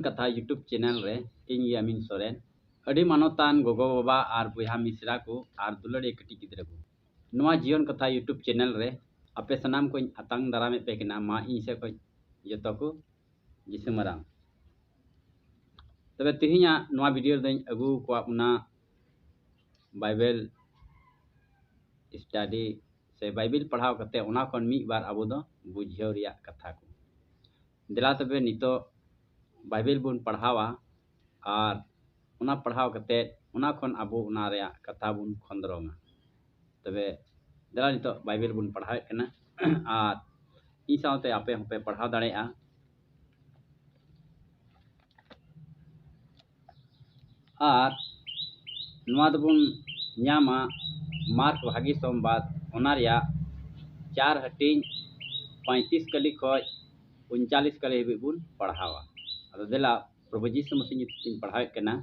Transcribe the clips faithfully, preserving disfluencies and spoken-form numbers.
ᱠᱟᱛᱷᱟ YouTube channel ᱨᱮ ᱤᱧ ᱜᱮ ᱟᱢᱤᱱ ᱥᱚᱨᱮᱱ᱾ ᱟᱹᱰᱤ ᱢᱟᱱᱚᱛᱟᱱ ᱜᱚᱜᱚ ᱵᱟᱵᱟ ᱟᱨ ᱵᱚᱭᱦᱟ ᱢᱤᱥᱨᱟ ᱠᱚ ᱟᱨ ᱫᱩᱞᱟᱹᱲᱤᱭᱟᱹ ᱠᱟᱹᱴᱤᱡ ᱜᱤᱫᱽᱨᱟᱹ ᱠᱚ, ᱱᱚᱣᱟ ᱡᱤᱭᱚᱱ ᱠᱟᱛᱷᱟ YouTube channel ᱨᱮ ᱟᱯᱮ ᱥᱟᱱᱟᱢ ᱠᱚᱧ ᱟᱛᱟᱝ ᱫᱟᱨᱟᱢᱮᱫ ᱯᱮ ᱠᱟᱱᱟ᱾ ᱢᱟ ᱤᱧ ᱥᱮᱫ ᱠᱷᱚᱱ ᱡᱚᱛᱚ ᱠᱚ ᱡᱤᱥᱩ ᱢᱟᱨᱟᱝ᱾ ᱛᱚᱵᱮ ᱛᱮᱦᱮᱧᱟᱜ ᱱᱚᱣᱟ video ᱨᱮᱫᱚᱧ ᱟᱹᱜᱩ ᱟᱠᱟᱫ ᱵᱚᱱᱟ Bible study ᱥᱮ Bible ᱯᱟᱲᱦᱟᱣ ᱠᱟᱛᱮ ᱚᱱᱟ ᱠᱷᱚᱱ ᱢᱤᱫ ᱵᱟᱨ ᱟᱵᱚ ᱫᱚ ᱵᱩᱡᱷᱟᱹᱣ ᱨᱮᱭᱟᱜ ᱠᱟᱛᱷᱟ ᱠᱚ᱾ ᱫᱮᱞᱟ ᱛᱚᱵᱮ ᱱᱤᱛᱚᱜ Bible ᱵᱚᱱ ᱯᱟᱲᱦᱟᱣᱟ ᱟᱨ ᱚᱱᱟ ᱯᱟᱲᱦᱟᱣ ᱠᱟᱛᱮ ᱚᱱᱟ ᱠᱷᱚᱱ ᱟᱵᱚ ᱚᱱᱟ ᱨᱮᱭᱟᱜ ᱠᱟᱛᱷᱟ ᱵᱚᱱ ᱠᱷᱚᱸᱫᱽᱨᱚᱝᱟ᱾ ᱛᱚᱵᱮ ᱫᱮᱞᱟ ᱱᱤᱛᱚᱜ Bible ᱵᱚᱱ ᱯᱟᱲᱦᱟᱣᱮᱫ ᱠᱟᱱᱟ ᱟᱨ ᱤᱧ ᱥᱟᱶᱛᱮ ᱟᱯᱮ ᱦᱚᱸᱯᱮ ᱯᱟᱲᱦᱟᱣ ᱫᱟᱲᱮᱭᱟᱜᱼᱟ᱾ ᱟᱨ ᱱᱚᱣᱟ ᱫᱚᱵᱚᱱ ᱧᱟᱢᱟ ᱢᱟᱨᱠ ᱵᱷᱟᱹᱜᱤ ᱥᱚᱢᱵᱟᱫ, ᱚᱱᱟ ᱨᱮᱭᱟᱜ ᱪᱟᱨ ᱦᱟᱹᱴᱤᱧ ᱯᱚᱸᱭᱛᱨᱤᱥ ᱠᱟᱹᱞᱤ ᱠᱷᱚᱱ ᱩᱱᱪᱟᱞᱤᱥ ᱠᱟᱹᱞᱤ ᱦᱟᱹᱵᱤᱡ ᱵᱚᱱ ᱯᱟᱲᱦᱟᱣᱟ᱾ ᱟᱫᱚ ᱫᱮᱞᱟ, ᱯᱨᱚᱵᱷᱩ ᱡᱤᱥᱩ ᱢᱟᱥᱤ ᱧᱩᱛᱩᱢ ᱛᱤᱧ ᱯᱟᱲᱦᱟᱣᱮᱫ ᱠᱟᱱᱟ᱾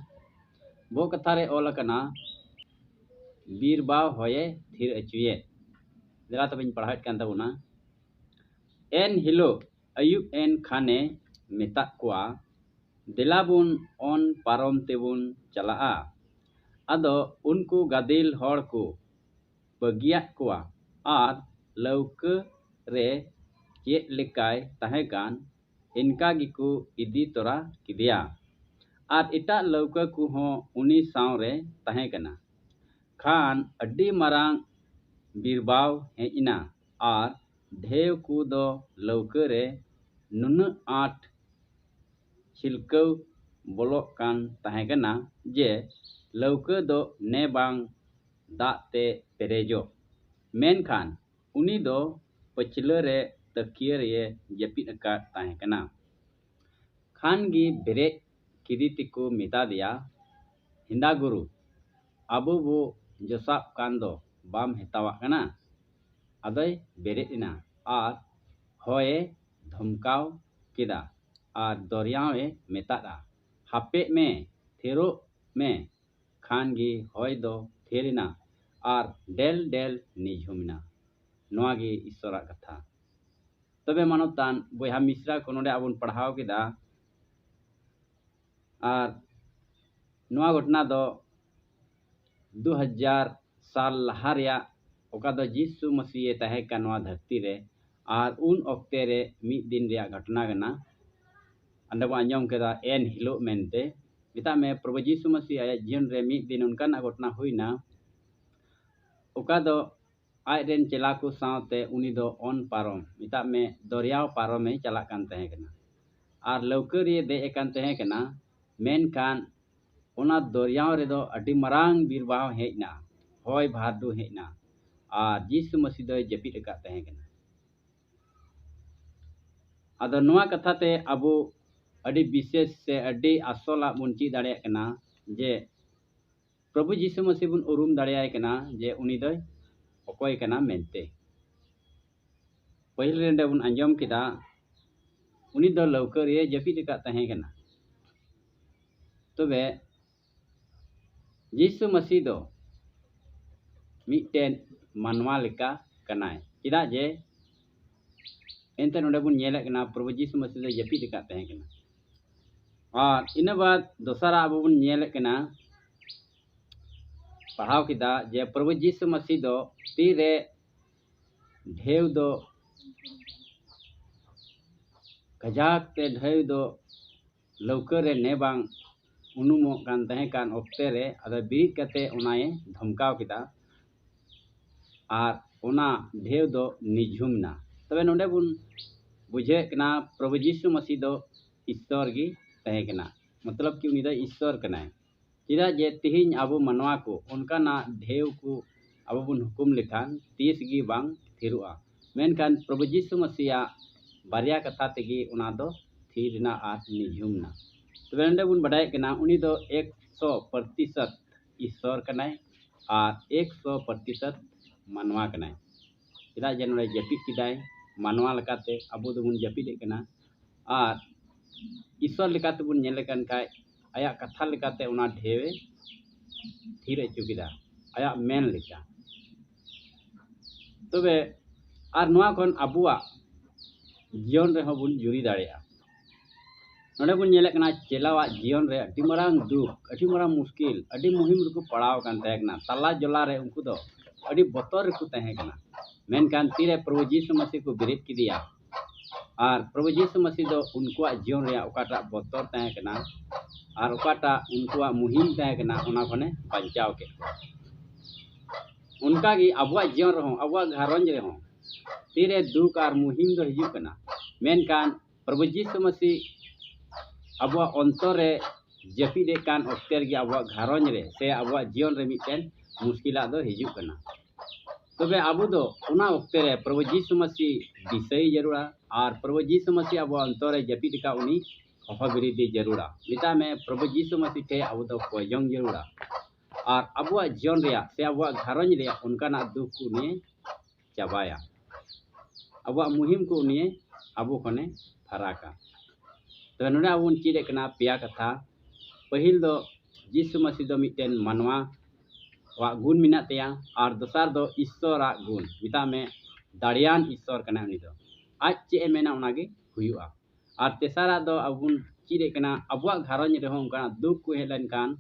ᱵᱚᱦᱚᱜ ᱠᱟᱛᱷᱟ ᱨᱮ ᱚᱞ ᱟᱠᱟᱱᱟ, ᱵᱤᱨᱵᱟᱣ ᱦᱚᱭᱮ ᱛᱷᱤᱨ ᱚᱪᱚᱭᱮᱫ᱾ ᱫᱮᱞᱟ ᱛᱚᱵᱮᱧ ᱯᱟᱲᱦᱟᱣᱮᱫ ᱠᱟᱱ ᱛᱟᱵᱚᱱᱟ᱾ ᱮᱱ ᱦᱤᱞᱳᱜ ᱟᱹᱭᱩᱵ ᱮᱱ ᱠᱷᱟᱱᱮ ᱢᱮᱛᱟᱫ ᱠᱚᱣᱟ, ᱫᱮᱞᱟ ᱵᱚᱱ ᱚᱱ ᱯᱟᱨᱚᱢ ᱛᱮᱵᱚᱱ ᱪᱟᱞᱟᱜᱼᱟ᱾ ᱟᱫᱚ ᱩᱱᱠᱩ ᱜᱟᱫᱮᱞ ᱦᱚᱲ ᱠᱚ ᱵᱟᱹᱜᱤᱭᱟᱫ ᱠᱚᱣᱟ ᱟᱨ ᱞᱟᱹᱣᱠᱟᱹ ᱨᱮ ᱪᱮᱫ ᱞᱮᱠᱟᱭ ᱛᱟᱦᱮᱸ ᱠᱟᱱ, ᱤᱱᱠᱟ ᱜᱮᱠᱚ ᱤᱫᱤ ᱛᱚᱨᱟ ᱠᱮᱫᱮᱭᱟ᱾ ᱟᱨ ᱮᱴᱟᱜ ᱞᱟᱹᱣᱠᱟᱹ ᱠᱚᱦᱚᱸ ᱩᱱᱤ ᱥᱟᱶ ᱨᱮ ᱛᱟᱦᱮᱸ ᱠᱟᱱᱟ᱾ ᱠᱷᱟᱱ ᱟᱹᱰᱤ ᱢᱟᱨᱟᱝ ᱵᱤᱨᱵᱟᱣ ᱦᱮᱡ ᱮᱱᱟ ᱟᱨ ᱰᱷᱮᱣ ᱠᱚ ᱫᱚ ᱞᱟᱹᱣᱠᱟᱹ ᱨᱮ ᱱᱩᱱᱟᱹᱜ ᱟᱸᱴ ᱪᱷᱤᱞᱠᱟᱹᱣ ᱵᱚᱞᱚᱜ ᱠᱟᱱ ᱛᱟᱦᱮᱸ ᱠᱟᱱᱟ ᱡᱮ ᱞᱟᱹᱣᱠᱟᱹ ᱫᱚ ᱱᱮ ᱵᱟᱝ ᱫᱟᱜ ᱛᱮ ᱯᱮᱨᱮᱡᱚᱜ᱾ ᱢᱮᱱᱠᱷᱟᱱ ᱩᱱᱤ ᱫᱚ ᱯᱟᱹᱪᱷᱞᱟᱹ ᱨᱮ ᱛᱟᱹᱠᱤᱭᱟᱹ ᱨᱮᱭ ᱡᱟᱹᱯᱤᱫ ᱟᱠᱟᱫ ᱛᱟᱦᱮᱸ ᱠᱟᱱᱟ᱾ ᱠᱷᱟᱱ ᱜᱮ ᱵᱮᱨᱮᱫ ᱠᱮᱫᱮ ᱛᱮᱠᱚ ᱢᱮᱛᱟ ᱫᱮᱭᱟ, ᱦᱮᱸᱫᱟ ᱜᱩᱨᱩ, ᱟᱵᱚ ᱵᱚ ᱡᱚᱥᱟᱵ ᱠᱟᱱ ᱫᱚ ᱵᱟᱢ ᱦᱮᱛᱟᱣᱟᱜ ᱠᱟᱱᱟ? ᱟᱫᱚᱭ ᱵᱮᱨᱮᱫ ᱮᱱᱟ ᱟᱨ ᱦᱚᱭᱮ ᱫᱷᱚᱢᱠᱟᱣ ᱠᱮᱫᱟ ᱟᱨ ᱫᱚᱨᱭᱟᱣᱮ ᱢᱮᱛᱟᱫᱼᱟ, ᱦᱟᱯᱮᱜ ᱢᱮ, ᱛᱷᱤᱨᱚᱜ ᱢᱮ᱾ ᱠᱷᱟᱱ ᱜᱮ ᱦᱚᱭ ᱫᱚ ᱛᱷᱤᱨ ᱮᱱᱟ ᱟᱨ ᱰᱮᱞ ᱰᱮᱞ ᱱᱤᱡᱷᱩᱢ ᱮᱱᱟ᱾ ᱱᱚᱣᱟ ᱜᱮ ᱤᱥᱚᱨᱟᱜ ᱠᱟᱛᱷᱟ᱾ ᱛᱚᱵᱮ ᱢᱟᱱᱚᱛᱟᱱ ᱵᱚᱭᱦᱟ ᱢᱤᱥᱨᱟ ᱠᱚ, ᱱᱚᱰᱮ ᱟᱵᱚᱱ ᱯᱟᱲᱦᱟᱣ ᱠᱮᱫᱟ, ᱟᱨ ᱱᱚᱣᱟ ᱜᱷᱚᱴᱚᱱᱟ ᱫᱚ ᱫᱩ ᱦᱟᱡᱟᱨ ᱥᱟᱞ ᱞᱟᱦᱟ ᱨᱮᱭᱟᱜ, ᱚᱠᱟ ᱫᱚ ᱡᱤᱥᱩ ᱢᱟᱹᱥᱤ ᱮ ᱛᱟᱦᱮᱸ ᱠᱟᱱ ᱱᱚᱣᱟ ᱫᱷᱟᱹᱨᱛᱤ ᱨᱮ, ᱟᱨ ᱩᱱ ᱚᱠᱛᱮ ᱨᱮ ᱢᱤᱫ ᱫᱤᱱ ᱨᱮᱭᱟᱜ ᱜᱷᱚᱴᱚᱱᱟ ᱠᱟᱱᱟ᱾ ᱚᱸᱰᱮ ᱵᱚᱱ ᱟᱸᱡᱚᱢ ᱠᱮᱫᱟ ᱮᱱ ᱦᱤᱞᱳᱜ ᱢᱮᱱᱛᱮ᱾ ᱢᱮᱛᱟᱜ ᱢᱮ, ᱯᱨᱚᱵᱷᱩ ᱡᱤᱥᱩ ᱢᱟᱹᱥᱤ ᱟᱭᱟᱜ ᱡᱤᱭᱚᱱ ᱨᱮ ᱢᱤᱫ ᱫᱤᱱ ᱚᱱᱠᱟᱱᱟᱜ ᱜᱷᱚᱴᱚᱱᱟ ᱦᱩᱭᱱᱟ, ᱚᱠᱟ ᱫᱚ ᱟᱡ ᱨᱮᱱ ᱪᱮᱞᱟ ᱠᱚ ᱥᱟᱶᱛᱮ ᱩᱱᱤ ᱫᱚ ᱚᱱ ᱯᱟᱨᱚᱢ, ᱢᱮᱛᱟᱜ ᱢᱮ, ᱫᱚᱨᱭᱟᱣ ᱯᱟᱨᱚᱢᱮ ᱪᱟᱞᱟᱜ ᱠᱟᱱ ᱛᱟᱦᱮᱸ ᱠᱟᱱᱟ᱾ ᱟᱨ ᱞᱟᱹᱣᱠᱟᱹ ᱨᱮᱭ ᱫᱮᱡ ᱟᱠᱟᱱ ᱛᱟᱦᱮᱸ ᱠᱟᱱᱟ, ᱢᱮᱱᱠᱷᱟᱱ ᱚᱱᱟ ᱫᱚᱨᱭᱟᱣ ᱨᱮᱫᱚ ᱟᱹᱰᱤ ᱢᱟᱨᱟᱝ ᱵᱤᱨᱵᱟᱦᱟᱣ ᱦᱮᱡ ᱮᱱᱟ, ᱦᱚᱭ ᱵᱷᱟᱨᱰᱩ ᱦᱮᱡ ᱮᱱᱟ, ᱟᱨ ᱡᱤᱥᱩ ᱢᱟᱹᱥᱤ ᱫᱚᱭ ᱡᱟᱹᱯᱤᱫ ᱟᱠᱟᱫ ᱛᱟᱦᱮᱸ ᱠᱟᱱᱟ᱾ ᱟᱫᱚ ᱱᱚᱣᱟ ᱠᱟᱛᱷᱟ ᱛᱮ ᱟᱵᱚ ᱟᱹᱰᱤ ᱵᱤᱥᱮᱥ ᱥᱮ ᱟᱹᱰᱤ ᱟᱥᱚᱞᱟᱜ ᱵᱚᱱ ᱪᱮᱫ ᱫᱟᱲᱮᱭᱟᱜ ᱠᱟᱱᱟ ᱡᱮ ᱯᱨᱚᱵᱷᱩ ᱡᱤᱥᱩ ᱢᱟᱹᱥᱤ ᱵᱚᱱ ᱩᱨᱩᱢ ᱫᱟᱲᱮᱭᱟᱭ ᱠᱟᱱᱟ ᱡᱮ ᱩᱱᱤ ᱫᱚᱭ ᱚᱠᱚᱭ ᱠᱟᱱᱟ ᱢᱮᱱᱛᱮ᱾ ᱯᱟᱹᱦᱤᱞ ᱨᱮ ᱚᱸᱰᱮ ᱵᱚᱱ ᱟᱸᱡᱚᱢ ᱠᱮᱫᱟ, ᱩᱱᱤ ᱫᱚ ᱞᱟᱹᱣᱠᱟᱹ ᱨᱮ ᱡᱟᱹᱯᱤᱫ ᱟᱠᱟᱫ ᱛᱟᱦᱮᱸ ᱠᱟᱱᱟ᱾ ᱛᱚᱵᱮ ᱡᱤᱥᱩ ᱢᱟᱹᱥᱤ ᱫᱚ ᱢᱤᱫᱴᱮᱱ ᱢᱟᱱᱣᱟ ᱞᱮᱠᱟ ᱠᱟᱱᱟᱭ, ᱪᱮᱫᱟᱜ ᱡᱮ ᱮᱱᱛᱮ ᱱᱚᱰᱮ ᱵᱚᱱ ᱧᱮᱞᱮᱫ ᱠᱟᱱᱟ ᱯᱨᱚᱵᱷᱩ ᱡᱤᱥᱩ ᱢᱟᱹᱥᱤ ᱫᱚ ᱡᱟᱹᱯᱤᱫ ᱟᱠᱟᱫ ᱛᱟᱦᱮᱸ ᱠᱟᱱᱟ᱾ ᱟᱨ ᱤᱱᱟᱹ ᱵᱟᱫ ᱫᱚᱥᱟᱨᱟᱜ ᱟᱵᱚ ᱵᱚᱱ ᱧᱮᱞᱮᱫ ᱠᱟᱱᱟ, ᱯᱟᱲᱦᱟᱣ ᱠᱮᱫᱟ ᱡᱮ ᱯᱨᱚᱵᱷᱩ ᱡᱤᱥᱩ ᱢᱟᱹᱥᱤ ᱫᱚ ᱛᱤᱨᱮ ᱰᱷᱮᱣ ᱫᱚ ᱠᱟᱡᱟᱠ ᱛᱮ ᱰᱷᱮᱣ ᱫᱚ ᱞᱟᱹᱣᱠᱟᱹ ᱨᱮ ᱱᱮ ᱵᱟᱝ ᱩᱱᱩᱢᱚᱜ ᱠᱟᱱ ᱛᱟᱦᱮᱸ ᱠᱟᱱ ᱚᱠᱛᱮ ᱨᱮ ᱟᱫᱚ ᱵᱮᱨᱮᱫ ᱠᱟᱛᱮ ᱚᱱᱟᱭ ᱫᱷᱚᱢᱠᱟᱣ ᱠᱮᱫᱟ ᱟᱨ ᱚᱱᱟ ᱰᱷᱮᱣ ᱫᱚ ᱱᱤᱡᱷᱩᱢ ᱮᱱᱟ᱾ ᱛᱚᱵᱮ ᱱᱚᱰᱮ ᱵᱚᱱ ᱵᱩᱡᱷᱟᱹᱣᱮᱫ ᱠᱟᱱᱟ ᱯᱨᱚᱵᱷᱩ ᱡᱤᱥᱩ ᱢᱟᱹᱥᱤ ᱫᱚ ᱤᱥᱥᱚᱨ ᱜᱮ ᱛᱟᱦᱮᱸ ᱠᱟᱱᱟ, ᱢᱚᱛᱞᱚᱵ ᱠᱤ ᱩᱱᱤ ᱫᱚ ᱤᱥᱥᱚᱨ ᱠᱟᱱᱟᱭ᱾ ᱪᱮᱫᱟᱜ ᱡᱮ ᱛᱮᱦᱮᱧ ᱟᱵᱚ ᱢᱟᱱᱣᱟ ᱠᱚ ᱚᱱᱠᱟᱱᱟᱜ ᱰᱷᱮᱣ ᱠᱚ ᱟᱵᱚ ᱵᱚᱱ ᱦᱩᱠᱩᱢ ᱞᱮᱠᱷᱟᱱ ᱛᱤᱥ ᱜᱮ ᱵᱟᱝ ᱛᱷᱤᱨᱚᱜᱼᱟ, ᱢᱮᱱᱠᱷᱟᱱ ᱯᱨᱚᱵᱷᱩ ᱡᱤᱥᱩ ᱢᱟᱹᱥᱤᱭᱟᱜ ᱵᱟᱨᱭᱟ ᱠᱟᱛᱷᱟ ᱛᱮᱜᱮ ᱚᱱᱟ ᱫᱚ ᱛᱷᱤᱨ ᱮᱱᱟ ᱟᱨ ᱱᱤᱡᱷᱩᱢ ᱮᱱᱟ᱾ ᱛᱚᱵᱮ ᱱᱚᱰᱮ ᱵᱚᱱ ᱵᱟᱰᱟᱭᱮᱫ ᱠᱟᱱᱟ ᱩᱱᱤ ᱫᱚ ᱮᱠᱥᱚ ᱯᱨᱚᱛᱤᱥᱚᱛ ᱤᱥᱥᱚᱨ ᱠᱟᱱᱟᱭ ᱟᱨ ᱮᱠᱥᱚ ᱯᱨᱚᱛᱤᱥᱚᱛ ᱢᱟᱱᱣᱟ ᱠᱟᱱᱟᱭ᱾ ᱪᱮᱫᱟᱜ ᱡᱮ ᱱᱚᱰᱮ ᱡᱟᱹᱯᱤᱫ ᱠᱮᱫᱟᱭ ᱢᱟᱱᱣᱟ ᱞᱮᱠᱟᱛᱮ, ᱟᱵᱚ ᱫᱚᱵᱚᱱ ᱡᱟᱹᱯᱤᱫᱮᱫ ᱠᱟᱱᱟ᱾ ᱟᱨ ᱤᱥᱥᱚᱨ ᱞᱮᱠᱟᱛᱮᱵᱚᱱ ᱧᱮᱞ ᱞᱮᱠᱟᱱ ᱠᱷᱟᱡ ᱟᱭᱟᱜ ᱠᱟᱛᱷᱟ ᱞᱮᱠᱟᱛᱮ ᱚᱱᱟ ᱰᱷᱮᱣᱮ ᱛᱷᱤᱨ ᱦᱚᱪᱚ ᱠᱮᱫᱟ, ᱟᱭᱟᱜ ᱢᱮᱱ ᱞᱮᱠᱟ᱾ ᱛᱚᱵᱮ ᱟᱨ ᱱᱚᱣᱟ ᱠᱷᱚᱱ ᱟᱵᱚᱣᱟᱜ ᱡᱤᱭᱚᱱ ᱨᱮᱦᱚᱸ ᱵᱚᱱ ᱡᱩᱨᱤ ᱫᱟᱲᱮᱭᱟᱜᱼᱟ᱾ ᱱᱚᱰᱮ ᱵᱚᱱ ᱧᱮᱞᱮᱫ ᱠᱟᱱᱟ, ᱪᱮᱞᱟᱣᱟᱜ ᱡᱤᱭᱚᱱ ᱨᱮ ᱟᱹᱰᱤ ᱢᱟᱨᱟᱝ ᱫᱩᱠ, ᱟᱹᱰᱤ ᱢᱟᱨᱟᱝ ᱢᱩᱥᱠᱤᱞ, ᱟᱹᱰᱤ ᱢᱩᱦᱤᱢ ᱨᱮᱠᱚ ᱯᱟᱲᱟᱣ ᱟᱠᱟᱱ ᱛᱟᱦᱮᱸ ᱠᱟᱱᱟ᱾ ᱛᱟᱞᱟ ᱡᱚᱞᱟ ᱨᱮ ᱩᱱᱠᱩ ᱫᱚ ᱟᱹᱰᱤ ᱵᱚᱛᱚᱨ ᱨᱮᱠᱚ ᱛᱟᱦᱮᱸ ᱠᱟᱱᱟ᱾ ᱢᱮᱱᱠᱷᱟᱱ ᱛᱤᱨᱮ ᱯᱨᱚᱵᱷᱩ ᱡᱤᱥᱩ ᱢᱟᱹᱥᱤ ᱠᱚ ᱵᱮᱨᱮᱫ ᱠᱮᱫᱮᱭᱟ, ᱟᱨ ᱯᱨᱚᱵᱷᱩ ᱡᱤᱥᱩ ᱢᱟᱹᱥᱤ ᱫᱚ ᱩᱱᱠᱩᱣᱟᱜ ᱡᱤᱭᱚᱱ ᱨᱮᱭᱟᱜ ᱚᱠᱟᱴᱟᱜ ᱵᱚᱛᱚᱨ ᱛᱟᱦᱮᱸ ᱠᱟᱱᱟ ᱟᱨ ᱚᱠᱟᱴᱟᱜ ᱩᱱᱠᱩᱣᱟᱜ ᱢᱩᱦᱤᱢ ᱛᱟᱦᱮᱸ ᱠᱟᱱᱟ, ᱚᱱᱟ ᱠᱷᱚᱱᱮ ᱵᱟᱧᱪᱟᱣ ᱠᱮᱫ ᱠᱚᱣᱟ᱾ ᱚᱱᱠᱟᱜᱮ ᱟᱵᱚᱣᱟᱜ ᱡᱤᱭᱚᱱ ᱨᱮᱦᱚᱸ, ᱟᱵᱚᱣᱟᱜ ᱜᱷᱟᱨᱚᱸᱡᱽ ᱨᱮᱦᱚᱸ ᱛᱤᱨᱮ ᱫᱩᱠ ᱟᱨ ᱢᱩᱦᱤᱢ ᱫᱚ ᱦᱤᱡᱩᱜ ᱠᱟᱱᱟ, ᱢᱮᱱᱠᱷᱟᱱ ᱯᱨᱚᱵᱷᱩ ᱡᱤᱥᱩ ᱢᱟᱹᱥᱤ ᱟᱵᱚᱣᱟᱜ ᱚᱱᱛᱚᱨ ᱨᱮ ᱡᱟᱹᱯᱤᱫ ᱮᱫ ᱠᱟᱱ ᱚᱠᱛᱮ ᱨᱮᱜᱮ ᱟᱵᱚᱣᱟᱜ ᱜᱷᱟᱨᱚᱸᱡᱽ ᱨᱮ ᱥᱮ ᱟᱵᱚᱣᱟᱜ ᱡᱤᱭᱚᱱ ᱨᱮ ᱢᱤᱫᱴᱮᱱ ᱢᱩᱥᱠᱤᱞᱟᱜ ᱫᱚ ᱦᱤᱡᱩᱜ ᱠᱟᱱᱟ᱾ ᱛᱚᱵᱮ ᱟᱵᱚ ᱫᱚ ᱚᱱᱟ ᱚᱠᱛᱮ ᱨᱮ ᱯᱨᱚᱵᱷᱩ ᱡᱤᱥᱩ ᱢᱟᱹᱥᱤ ᱫᱤᱥᱟᱹᱭ ᱡᱟᱹᱨᱩᱲᱟ, ᱟᱨ ᱯᱨᱚᱵᱷᱩ ᱡᱤᱥᱩ ᱢᱟᱹᱥᱤ ᱟᱵᱚᱣᱟᱜ ᱚᱱᱛᱚᱨ ᱨᱮ ᱡᱟᱹᱯᱤᱫ ᱟᱠᱟᱫ ᱩᱱᱤ ᱦᱚᱦᱚ ᱵᱮᱨᱮᱫᱮ ᱡᱟᱹᱨᱩᱲᱟ᱾ ᱢᱮᱛᱟᱜ ᱢᱮ, ᱯᱨᱚᱵᱷᱩ ᱡᱤᱥᱩ ᱢᱟᱹᱥᱤ ᱴᱷᱮᱱ ᱟᱵᱚ ᱫᱚ ᱠᱚᱭ ᱡᱚᱝ ᱡᱟᱹᱨᱩᱲᱟ᱾ ᱟᱨ ᱟᱵᱚᱣᱟᱜ ᱡᱤᱭᱚᱱ ᱨᱮᱭᱟᱜ ᱥᱮ ᱟᱵᱚᱣᱟᱜ ᱜᱷᱟᱨᱚᱸᱡᱽ ᱨᱮᱭᱟᱜ ᱚᱱᱠᱟᱱᱟᱜ ᱫᱩᱠ ᱠᱚ ᱩᱱᱤᱭᱮ ᱪᱟᱵᱟᱭᱟ᱾ ᱟᱵᱚᱣᱟᱜ ᱢᱩᱦᱤᱢ ᱠᱚ ᱩᱱᱤᱭᱮ ᱟᱵᱚ ᱠᱷᱚᱱᱮ ᱯᱷᱟᱨᱟᱠᱟ᱾ ᱛᱚᱵᱮ ᱱᱚᱰᱮ ᱟᱵᱚ ᱵᱚᱱ ᱪᱮᱫ ᱮᱫ ᱠᱟᱱᱟ ᱯᱮᱭᱟ ᱠᱟᱛᱷᱟ᱾ ᱯᱟᱹᱦᱤᱞ ᱫᱚ ᱡᱤᱥᱩ ᱢᱟᱹᱥᱤ ᱫᱚ ᱢᱤᱫᱴᱮᱱ ᱢᱟᱱᱣᱟ ᱟᱜ ᱜᱩᱱ ᱢᱮᱱᱟᱜ ᱛᱟᱭᱟ, ᱟᱨ ᱫᱚᱥᱟᱨ ᱫᱚ ᱤᱥᱥᱚᱨᱟᱜ ᱜᱩᱱ, ᱢᱮᱛᱟᱜ ᱢᱮ ᱫᱟᱲᱮᱭᱟᱱ ᱤᱥᱥᱚᱨ ᱠᱟᱱᱟᱭ ᱩᱱᱤ ᱫᱚ᱾ ᱟᱡ ᱪᱮᱫ ᱮ ᱢᱮᱱᱟ ᱚᱱᱟᱜᱮ ᱦᱩᱭᱩᱜᱼᱟ᱾ ᱟᱨ ᱛᱮᱥᱟᱨᱟᱜ ᱫᱚ ᱟᱵᱚ ᱵᱚᱱ ᱪᱮᱫ ᱮᱫ ᱠᱟᱱᱟ, ᱟᱵᱚᱣᱟᱜ ᱜᱷᱟᱨᱚᱸᱡᱽ ᱨᱮᱦᱚᱸ ᱚᱱᱠᱟᱱᱟᱜ ᱫᱩᱠ ᱠᱚ ᱦᱮᱡ ᱞᱮᱱᱠᱷᱟᱱ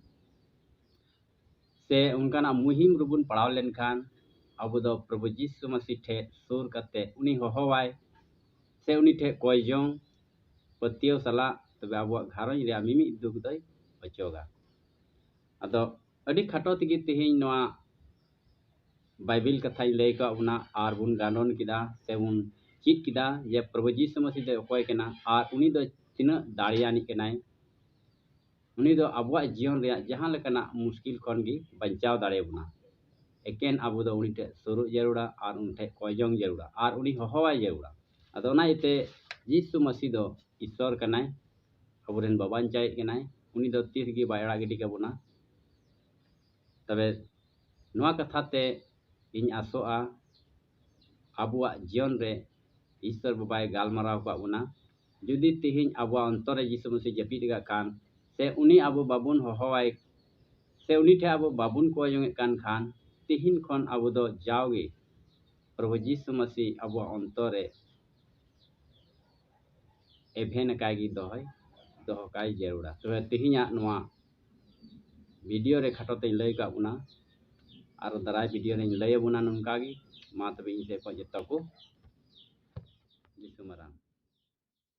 ᱥᱮ ᱚᱱᱠᱟᱱᱟᱜ ᱢᱩᱦᱤᱢ ᱨᱮᱵᱚᱱ ᱯᱟᱲᱟᱣ ᱞᱮᱱᱠᱷᱟᱱ, ᱟᱵᱚ ᱫᱚ ᱯᱨᱚᱵᱷᱩ ᱡᱤᱥᱩ ᱢᱟᱹᱥᱤ ᱴᱷᱮᱱ ᱥᱩᱨ ᱠᱟᱛᱮ ᱩᱱᱤ ᱦᱚᱦᱚᱣᱟᱭ ᱥᱮ ᱩᱱᱤ ᱴᱷᱮᱱ ᱠᱚᱭ ᱡᱚᱝ ᱯᱟᱹᱛᱭᱟᱹᱣ ᱥᱟᱞᱟᱜ, ᱛᱚᱵᱮ ᱟᱵᱚᱣᱟᱜ ᱜᱷᱟᱨᱚᱸᱡᱽ ᱨᱮᱭᱟᱜ ᱢᱤᱢᱤᱫ ᱫᱩᱠ ᱫᱚᱭ ᱚᱪᱚᱜᱟ᱾ ᱟᱫᱚ ᱟᱹᱰᱤ ᱠᱷᱟᱴᱚ ᱛᱮᱜᱮ ᱛᱮᱦᱮᱧ ᱱᱚᱣᱟ ᱵᱟᱭᱵᱮᱞ ᱠᱟᱛᱷᱟᱧ ᱞᱟᱹᱭ ᱟᱠᱟᱫ ᱵᱚᱱᱟ ᱟᱨ ᱵᱚᱱ ᱜᱟᱱᱚᱱ ᱠᱮᱫᱟ ᱥᱮ ᱵᱚᱱ ᱪᱮᱫ ᱠᱮᱫᱟ ᱡᱮ ᱯᱨᱚᱵᱷᱩ ᱡᱤᱥᱩ ᱢᱟᱹᱥᱤ ᱫᱚ ᱚᱠᱚᱭ ᱠᱟᱱᱟ ᱟᱨ ᱩᱱᱤ ᱫᱚ ᱛᱤᱱᱟᱹᱜ ᱫᱟᱲᱮᱭᱟᱱᱤᱡ ᱠᱟᱱᱟᱭ᱾ ᱩᱱᱤ ᱫᱚ ᱟᱵᱚᱣᱟᱜ ᱡᱤᱭᱚᱱ ᱨᱮᱭᱟᱜ ᱡᱟᱦᱟᱸ ᱞᱮᱠᱟᱱᱟᱜ ᱢᱩᱥᱠᱤᱞ ᱠᱷᱚᱱ ᱜᱮ ᱵᱟᱧᱪᱟᱣ ᱫᱟᱲᱮᱭᱟᱵᱚᱱᱟ᱾ ᱮᱠᱮᱱ ᱟᱵᱚ ᱫᱚ ᱩᱱᱤ ᱴᱷᱮᱱ ᱥᱩᱨᱩᱜ ᱡᱟᱹᱨᱩᱲᱟ ᱟᱨ ᱩᱱᱤ ᱴᱷᱮᱱ ᱠᱚᱭ ᱡᱚᱝ ᱡᱟᱹᱨᱩᱲᱟ ᱟᱨ ᱩᱱᱤ ᱦᱚᱦᱚᱣᱟᱭ ᱡᱟᱹᱨᱩᱲᱟ᱾ ᱟᱫᱚ ᱚᱱᱟ ᱤᱭᱟᱹᱛᱮ ᱡᱤᱥᱩ ᱢᱟᱹᱥᱤ ᱫᱚ ᱤᱥᱥᱚᱨ ᱠᱟᱱᱟᱭ, ᱟᱵᱚᱨᱮᱱ ᱵᱟᱵᱟᱧᱪᱟᱭᱤᱡ ᱠᱟᱱᱟᱭ᱾ ᱩᱱᱤ ᱫᱚ ᱛᱤᱥ ᱜᱮ ᱵᱟᱭ ᱟᱲᱟᱜ ᱜᱤᱰᱤ ᱠᱟᱵᱚᱱᱟ᱾ ᱛᱚᱵᱮ ᱱᱚᱣᱟ ᱠᱟᱛᱷᱟ ᱛᱮ ᱤᱧ ᱟᱥᱚᱜᱼᱟ, ᱟᱵᱚᱣᱟᱜ ᱡᱤᱭᱚᱱ ᱨᱮ ᱤᱥᱥᱚᱨ ᱵᱟᱵᱟᱭ ᱜᱟᱞᱢᱟᱨᱟᱣ ᱟᱠᱟᱫ ᱵᱚᱱᱟ᱾ ᱡᱩᱫᱤ ᱛᱮᱦᱮᱧ ᱟᱵᱚᱣᱟᱜ ᱚᱱᱛᱚᱨ ᱨᱮ ᱡᱤᱥᱩ ᱢᱟᱹᱥᱤ ᱡᱟᱹᱯᱤᱫ ᱟᱠᱟᱫ ᱠᱷᱟᱱ, ᱥᱮ ᱩᱱᱤ ᱟᱵᱚ ᱵᱟᱵᱚᱱ ᱦᱚᱦᱚᱣᱟᱭ, ᱥᱮ ᱩᱱᱤ ᱴᱷᱮᱱ ᱟᱵᱚ ᱵᱟᱵᱚᱱ ᱠᱚᱭ ᱡᱚᱝ ᱮᱫ ᱠᱟᱱ ᱠᱷᱟᱱ, ᱛᱮᱦᱮᱧ ᱠᱷᱚᱱ ᱟᱵᱚ ᱫᱚ ᱡᱟᱣᱜᱮ ᱯᱨᱚᱵᱷᱩ ᱡᱤᱥᱩ ᱢᱟᱹᱥᱤ ᱟᱵᱚᱣᱟᱜ ᱚᱱᱛᱚᱨ ᱨᱮ ᱮᱵᱷᱮᱱ ᱟᱠᱟᱭ ᱜᱮ ᱫᱚᱦᱚᱭ᱾ ᱫᱚᱦᱚ ᱠᱟᱭ ᱡᱟᱹᱨᱩᱲᱟ᱾ ᱛᱚᱵᱮ ᱛᱮᱦᱮᱧᱟᱜ ᱱᱚᱣᱟ ᱵᱷᱤᱰᱤᱭᱳ ᱨᱮ ᱠᱷᱟᱴᱚ ᱛᱮᱧ ᱞᱟᱹᱭ ᱠᱟᱜ ᱵᱚᱱᱟ, ᱟᱨ ᱫᱟᱨᱟᱭ ᱵᱷᱤᱰᱤᱭᱳ ᱨᱮᱧ ᱞᱟᱹᱭ ᱟᱵᱚᱱᱟ ᱱᱚᱝᱠᱟ ᱜᱮ᱾ ᱢᱟ ᱛᱚᱵᱮ ᱤᱧ ᱥᱮᱫ ᱠᱷᱚᱱ ᱡᱚᱛᱚ ᱠᱚ ᱡᱤᱥᱩ ᱢᱟᱨᱟᱝ᱾